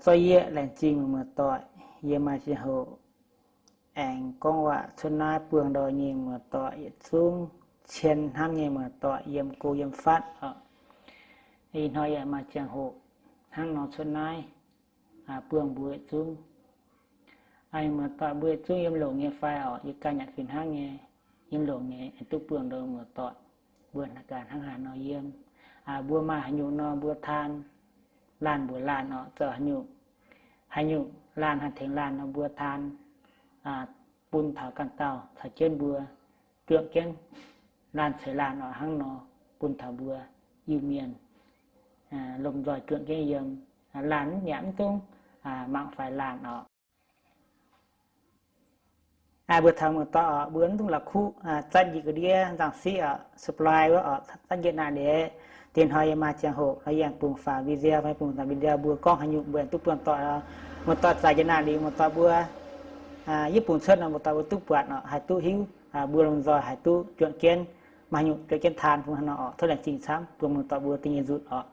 Zorqv yie laengz zingh meih muoz-doic, yie maaih ziangh hoc aengx gorngv waac cuotv naaiv buangh ndau nyei muoz-doic yietc zungv, cien hnamv nyei muoz-doic yiem go yiem fatv oc. Ih hnoi yaac maaih ziangh hoc hnangv nor cuotv naaiv buangh mbuo yietc zungv. Muoz-doic mbuo yietc zungv yiem longx nyei fai oc? Yie ganh yaac fih hnangv nyei, yiem longx nyei, aengx duqv buangh ndau muoz-doic mbuo ganh hnangv haaix nor yiem. Mbuo maaih haaix nyungc nor mbuo taan laanh mbuox laanh oc, zoux haaix nyungc, haaix nyungc laanh haih tengx laanh nor mbuo taan bun taux ganh dauh caux jienv mbuo juangc jienv laanh ceix laanh oc. Hnangv nor bun taux mbuo Iu-Mienh lomh nzoih juangc jienv yiem. Laanh yaac mv dungx mangc faix laanh oc. Mbuo taux muoz-doic oc, mbuo mv dungx la'kuqv zatv njiec ga'ndiev nzangc siqv oc, supply wuov oc, zatv njiec naaiv ndiev. Diex hnoi yie maaih ziangh hoc nor yie aengx bungx faaux video fai bungx daaih video mbuo gorngv haaix nyungc mbuo aengx duqv buangh doic. Muoz-doic zaqc njiec naaiv liuz muoz-doic mbuo, yie bungx cuotv nor muoz-doic mbuo duqv buatc oc, haih duqv hiuv, mbuo lomh nzoih haih duqv juangc jienv, maaih haaix nyungc juangc jienv taan bun haaix nor oc. Tov laengz zingh camv bun muoz-doic mbuo da'nyeic nzunc oc.